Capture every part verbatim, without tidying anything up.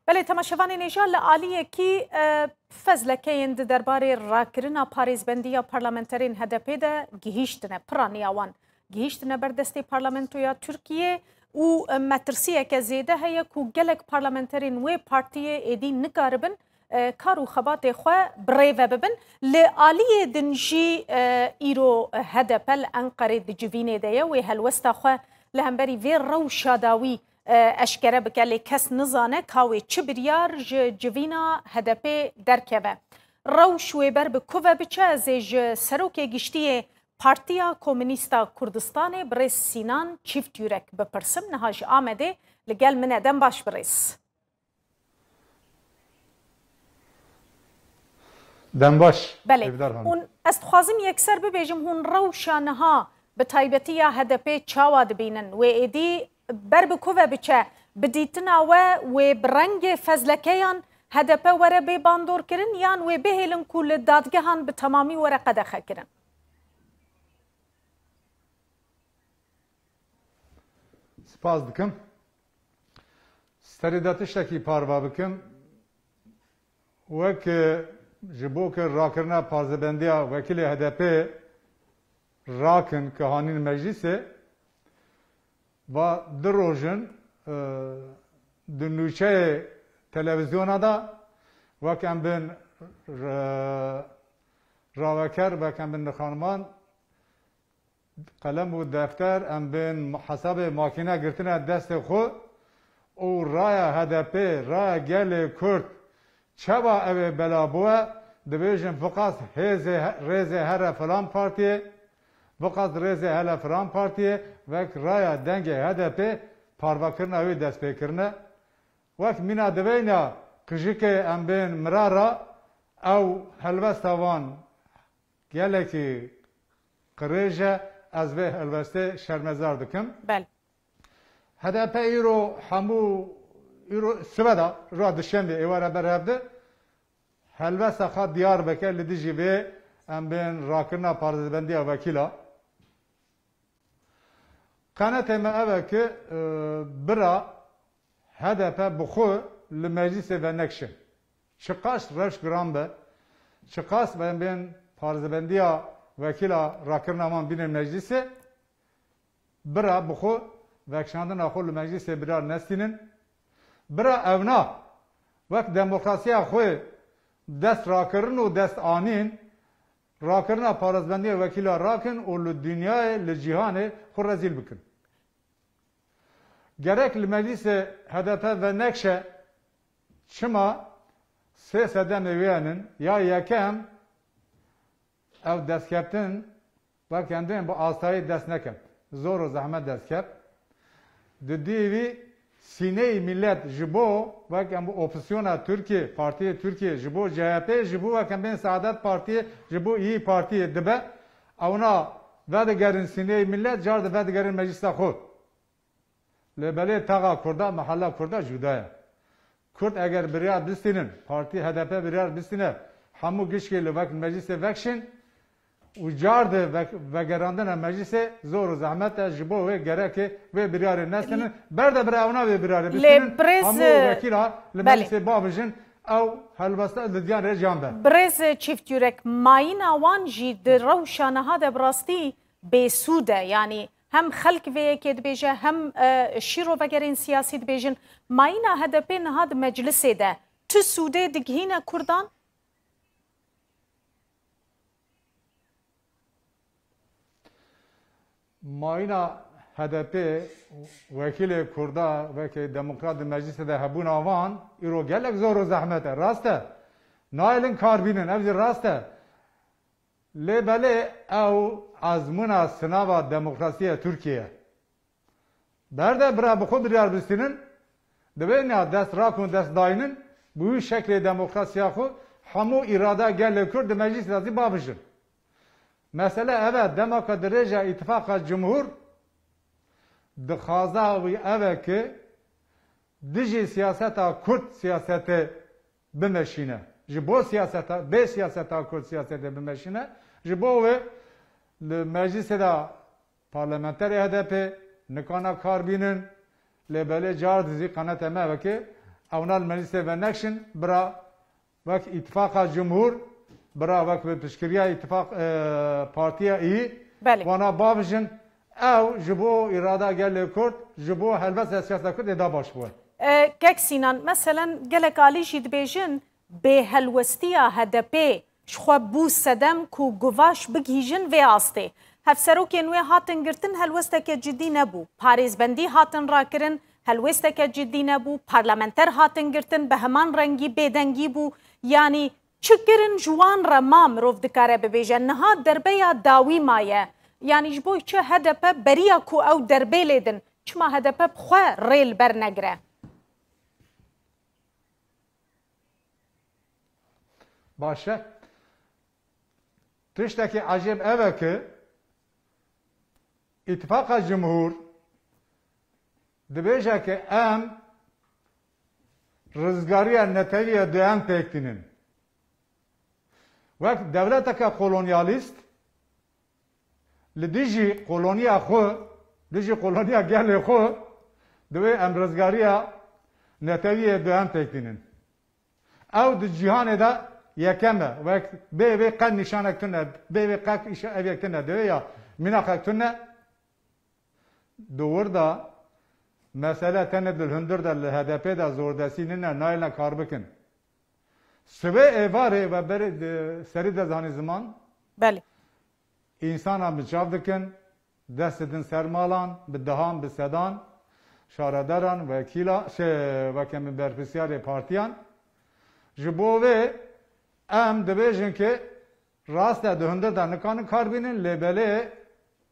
Belê, temaşevanên hêja, li aliyekî, e, fezlekeyên di derbarê rakirina parêzbendiya parlamenterên H D P de gihîştine, piraniya wan gihîştine ber destê Parlamentoya Tirkiyê û, e, metirsiyeke zêde heye ku gelek parlamenterên wê partiyê êdî nikaribin, e, kar û xebatê xwe bi rê ve bibin. Li aliyê din jî, e, îro H D P li Enqerê di civînê de ye, wê helwesta xwe li hemberî vê rewşa dawî e, eşkere bike, lê kes nizane ka wê çi biryar ji civîna H D P derkeve. Rewş wê ber bi ku ve biçe, ez ê ji Serokê Giştî yê Partiya Komînîsta Kurdistanê birêz Sînan Çîftyurek bipirsim. Niha ji Amedê li gel min e. Dem baş birêz. Dem baş, Belê. Hêvdar Hanım. Hûn, ez dixwazim yekser bibêjim, hûn rewşa niha bi taybetî ya H D P çawa dibînin? Wê êdî ber bi ku ve biçe? Bi dîtina we wê bi rengê fezlekeyan H D P were bê bandorkirin, yan wê bihêlin ku li dadgehan bi temamî were qedexekirin? Spas dikim. Serê de tiştekî parve bikim. Wek, e, ji bo ku rakirina parzebendiya wekîlê H D P rakin ku hanîn meclîsê, va du roj in, e, di nûçeyê televîzyona de wek em bin, e, raveker, wek em bin nixaniman, qelem û defter, em bên hesabê makîne girtine destê xwe û raya H D P, raya gelê Kurd, çawa ew ê bela bûye, dibêjin fiqas hêzê he-, rêzê here filan partiyê, fiqas rêzê hele filan partiyê, wek raya dengê H D P parvekirina wê dest pê kirine. Wek mîna diveyna qijikê em bên mirara, ew helwesta wan gelekî qirêj e, ez vê helwestê şermezar dikim. Bel. H D P îro hemû, îro sibeda, roja duşemê êwara ber hevdi, helwesta xwe diyar bike li dijî vê em bên rakirina parêzbendiya wekîla. Qenetê me ev e ki, e, bira H D P bi xwe li meclîsê venekşin. Çiqas rewş giran be, çiqas em bên parêzbendiya wekîla rakirina wan bînin meclîsê, bira bi xwe vekişandina xwe li meclîsê biryar nestînin. Bira ewna wek demokrasiya xwe dest rakirin û dest anîn, rakirina parêzbendiya wekîla rakin û li dinyayê, li cîhanê xwe rezîl bikin. Gerek li meclîsê H D P venekşe, çima sê sedemê wê nin, ya yekem ew destkeftin wek em dibên bi astayî dest neket. Zor û zehmet dest ket. Di dî wî sîneyî millet ji bo wek em bi opozîsyona Tirkiye, partiyê Tirkiye, ji bo C H P, ji bo wek em bên Saadet Partiyê, ji bo İYİ Partiyê dibe, ewna vedigerin sîneyî millet, car di vedigerin meclisa xwe. Lê belê taxa Kurda, mehela Kurda cuda ye. Kurd eger biryar bistînin, partî H D P biryar bistîne, hemû gişkê li wek meclîsê vekşin û car di vek-, vegerandina meclîsê zor û zehmet e, ji bo wê gereke wê biryarê nestînin. Ber de bira ewna wê biryarê Lê bistînin, birêz, hemû e, wekîla li belê. meclîsê bavijin, ew helwesta li diyan rê can be. Birêz Çîftyurek, mayîna wan jî di rewşa niha de bi rastî bêsûd e. Yanî hem xelk vê yekê dibêje, hem, e, şîrovegerên siyasî dibêjin, mayîna H D P niha di meclisê de çi sûdê digihîne Kurdan? Mayîna H D P, wekîlê Kurda, wekî demokrat di meclisê de hebûna wan, îro gelek zor û zehmet e. Rast e. Nayêlin kar bînin, ev jî rast e. Lê belê ew ezmûna sinava demokrasiyê Tirkiye ye. Ber de bira bi xwe biryar bistînin, divê niha dest rakun, dest daynin, bi wî şeklê demokrasiya xwe hemû îrada gelê Kurd di meclîsê de zî bavijin. Mesele ev e, dema ku dirêja îtifaqa cumhur dixwaza wî ev e ki dijî siyaseta Kurd siyasetê bimeşîne. Ji bo siyaseta, bê siyaseta Kurd siyasetê bimeşîne. Ji bo wê li meclîsê de parlamenterê H D P nikana kar bînin, lê belê car dizî qenete me veke Ewna li meclîsê venekşin, bira wek îtifaqa cumhur, bira wek bi piştgiriya îtifaq, e, partiya î, Belê. wana bavijin, ew ji bo îrada gelê Kurd, ji bo helbesta siyaseta Kurd ê da baş bû. E, Kek Sînan, meselen gelek alî jî dibêjin, bêhelwestiya H D P ji xwe bû sedem ku guvaş bigihîjin vê astê. Hevserokên wê hatin girtin, helwesteke cidî nebû. Parêzbendî hatin rakirin, helwesteke cidî nebû. Parlamenter hatin girtin, bi heman rengî bêdengî bû. Yanî çi kirin ji wan re ma mirov dikare bibêje? Niha derbeya dawî maye. Yanî ji bo çi H D P beriya ku ew derbê lê din, çima H D P bi xwe rê li ber negire? Baş e. Tiştekî ecêb ev e ki Îtifaqa Cumhur dibêje ki em rizgariya netewî ya duem pêk tînin. Wek dewleteke kolonyalîst li dijî koloniya xwe, dijî koloniya gelê xwe, divê em rizgariya netewî ya duem pêk tînin. Ew di cîhanê de yekem e. Wek bê vê qet nîşanek tune, bê vê qet îşa-, ev yek tune, divê ya mînaqek tune. Di wir de mesele tenê di hundir de li H D P de zordestî nîne, nayêne kar bikin. Sibê êvarê we berê di serî de zanî ziman. Belê. Însana bi çav dikin, dest didin ser malan, bi dehan, bi sedan, şaredaran, wekîla, şey, weke min berpirsiyarê partiyan. Ji bo vê em dibêjin ki rast e, di hundir de nikarin kar bînin, lê belê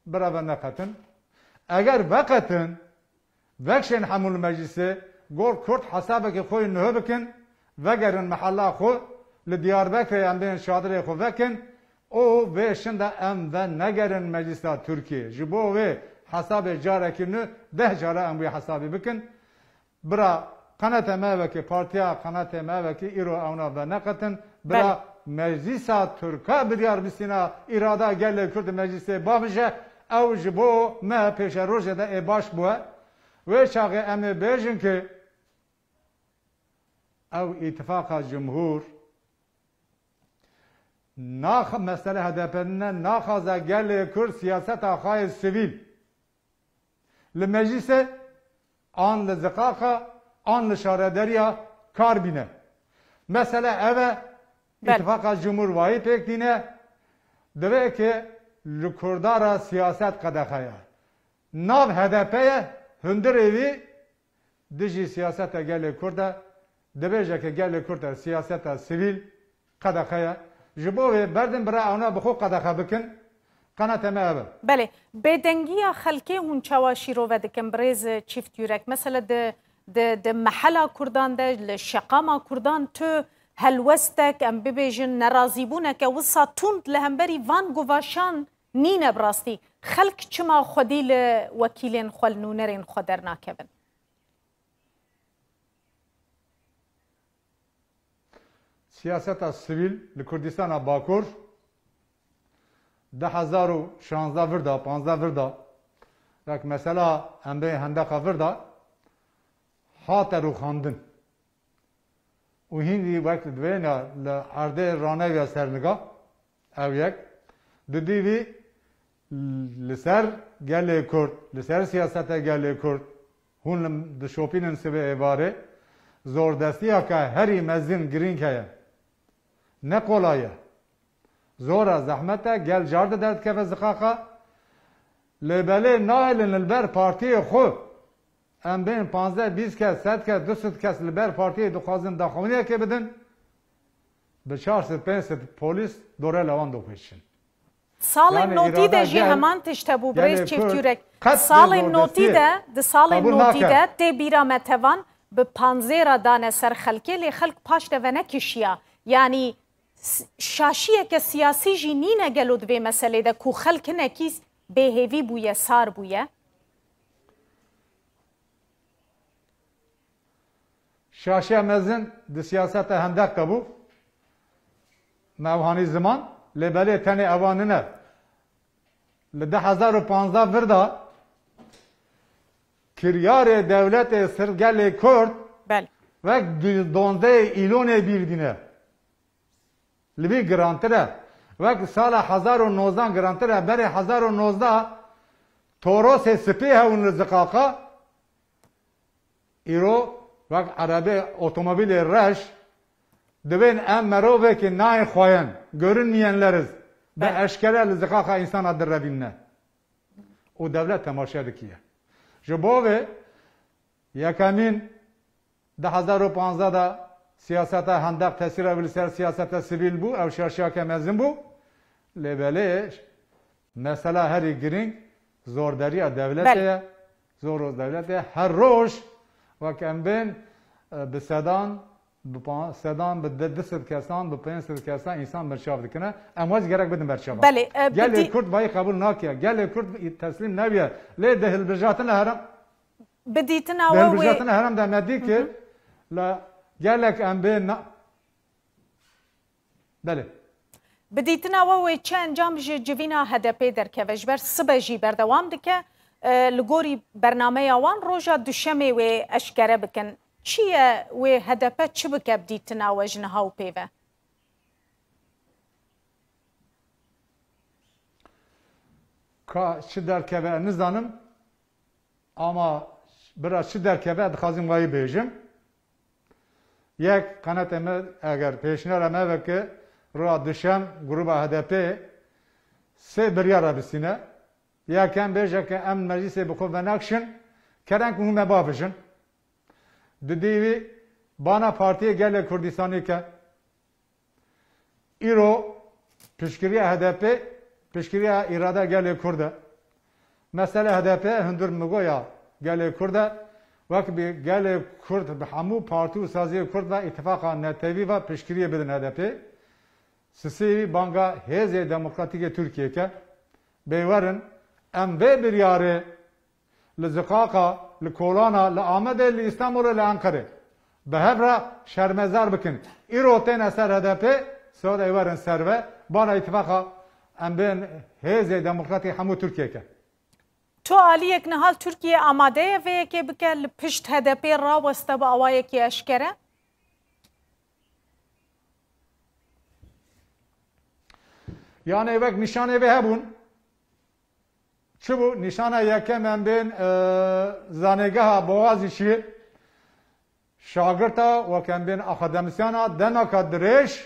bira veneqetin. Eger veqetin, vekşên hemû li meclîsê, gor Kurd hesabekê xwe yê nuh bikin, vegerin mehela xwe, li Diyarbekirê em bên çadirê xwe vekin, û vê şin de em venegerin meclîsa Tirkiyê. Ji bo wê hesabê carekî nuh, deh cara em wê hesabî bikin. Bira qenete me vekê, partiya qenete me vekê, îro ewna veneqetin. Bira Belê. Meclîsa Tirka biryar bisîna, îrada gelê Kurd meclîsê bavije, ew ji bo me pêşerojê de ê baş bûye. Wê çaxê em ê bêjin ki ew îtifaqa cumhur nax-, mesele H D P ne, naxwaze gelê Kurd siyaseta xwe yê sivîl li meclîsê an li ziqaqa an li şarederiya kar bîne. Mesele ev e, Belê. Îtifaqa Cumhur wayî pêk tîne, divê ki li Kurda re siyaset qedexe ye. Nav H D P ye, hundirê wî dijî siyaseta gelê Kurd e, dibêje ki gelê Kurd e siyaseta sivîl qedexe ye. Ji bo wê berdin bira ewna bi xwe qedexe bikin, qenete me ev e. Belê, bêdengiya xelkê hûn çawa şîrove dikin, birêz Çîft Yurek? Mesele di, di, di mehela Kurdan de, li şeqama Kurdan tu helwestek, em bibêjin nerazîbûneke wisa tund li hemberî van guvaşan nîne bi rastî. Xelk çima xwedî li wekîlên xwe, li nûnerên xwe dernakevin? Siyaseta sivîl li Kurdistana Bakur du hezar û şanzdeh vir de, panzdeh vir de, wek mesela em bê hendeqa vir de, hate rûxandin. Û hîn jî wek divêne li erdê raneviya serniga, ew yek. Dudî vî li ser gelê Kurd, li ser siyaseta gelê Kurd, hûn li, dişopînin sibê êvarê, zordestiyeke herî mezin girîng heye. Ne qolay e. Zor e, zehmet e, gel car di derdikeve ziqaqa. Lê belê nahêlin li ber partiyê xwe. Em bên panzdeh, bîst kes, sed kes, du sed kes li ber partiyê dixwazin daxuyaniyekê bidin. Bi çar sed, pênc sed polîs dorê lewan dixweşin. Salên Yanî notî de îrada jî gel, heman tişt hebû, gelê birêz Çift Kurd Yurek. Qet Salên vê notî zordestiyê de, di salên qebûl notî nake. de tê bîra me tevan bi panzêra dane ser xelkê, lê xelk paş de venekişiya. Yanî s-, şaşiyeke siyasî jî nîne gelo di vê meselê de ku xelk hinekî bêhêvî bûye, sar bûye? Şaşiya mezin di siyaseta hendek de bû. Me ew hanî ziman, lê belê tenê ewa nine. Li du hezar û panzdeh vir de kiryarê dewletê sir gelê Kurd Belê. Wek du-, dozdehê Îlonê bîr dîne. Li vî girantir e. Wek sala hezar û nozdeh girantir e. Berê hezar û nozdeh Torosê spî hewin li Ziqaqa. Îro wek erebê, otomobîlê reş, dibên em merovekî nayên xweyên, görünmeyenleriz, bi Belê. eşkere li Ziqaqa însana direvînine. Û dewlet temaşe dikiye. Ji bo vê yekemîn du hezar û panzdeh de siyaseta hendek tesîra wî li ser siyaseta sivîl bû, ew şaşiyeke mezin bû. Lê belê mesela herî girîng zorderiya dewletê Belê. ye. Zor û dewletê her roj wek em bên, e, bi sedan, bi pa-, sedan, bi de-, du sed kesan, bi pênc sed kesan însan berçav dikine. Em wez gerek bidin berçava. Belê, e, Gelê bidî- Kurd vayî qebûl nake. Gelê Kurd teslîm nebiye. Lê di hilbijartina herem, Bi dîtina di we wê hilbijartina herem de me dî ki la gelek em bên na-, Belê. Bi dîtina we wê çi encam ji civîna H D P derkeve? Ji ber sibe jî berdewam dike. E, li gorî bernameya wan roja duşemê wê eşkere bikin. Çi ye wê H D P çi bike bi dîtina we ji niha û pê ve? Ka çi derkeve nizanim. Ama bira çi derkeve, dixwazim wayî bêjim. Yek, qenatê me, eger pêşnera me veke, roja duşem, gruba H D P sê biryara bisîne. Yekem bêje ke em meclisê bi xwe venakşin, kerem ku hûn me bavijin. Didî wî bana Partiyê Gelê Kurdistanê ke. Îro piştgiriya H D P, piştgiriya îrada gelê Kurd e. Mesela H D P hundir migoya gelê Kurd e. Wek bi gelê Kurd bi hemû partî û saziyê Kurd ve îtifaqa netewî ve piştgiriyê bidin H D P. Sisê wî banga Hêzê Demokratîk ê Tirkiyê ke. Bê werin, em vê biryarê li Ziqaqa, li Kolana, li Amedê, li Îstanbulê, li Enqerê bi hev re şermezar bikin. Îro têne ser H D P, sodayê werin ser ve, bana îtifaqa em bên Hêzê Demokratîk hemû Tirkiyê ke. Tu aliyek niha li Tirkiyê amade ye vê yekê bike, li pişt H D P raweste bi awayekî eşkere? Yanê wek nîşanê vê hebûn. Çi bû? Nîşana yekem em bên, e, zanêgeha Boğaziçi, şagirta wek em bên akademisyana demeka dirêj,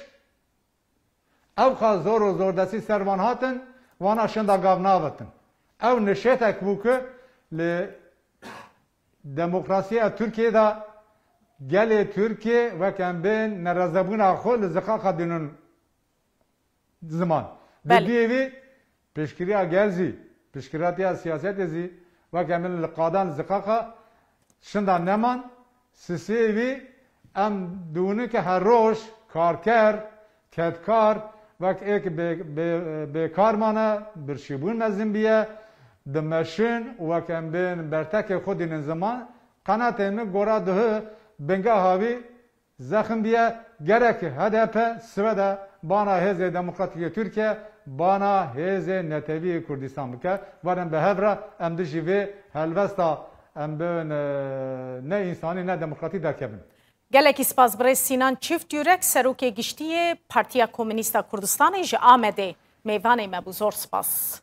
ew xwe zor û zordestî ser van hatin, wana şinda gav navetin. Ew nişêtek bû ku li demokrasiya Tirkiyê de gelê Tirkiyê wek em bên nerazebûna xwe li Ziqaqa dînin ziman. Belê. Didiyê vî piştgiriya gel zî, piştgiratiya siyasetê zî, wek em li qadan Ziqaqa şinda neman, sisê vî em dûnike her roj karker, kedkar, wek êk bê-, bê-, bêkar mane, birçîbûn mezin biye, dimeşin û wek em bên bertekê xwe dînin ziman, qenatê min gora duhu bingeha vî zexm biye, gerek H D P sibe de bana Hêzê Demokratîk ê Tirkiye, bana Hêzê Netewî yê Kurdistan bike. Werin bi hev re em dijî vê helwesta em bin, e, ne însanî ne demokratî derkevin. Gelekî spas birêz Sînan Çift Yurek, Serokê Giştî yê Partiya Komûnîst a Kurdistanê ji Amedê mêvanê me bû. Zor spas.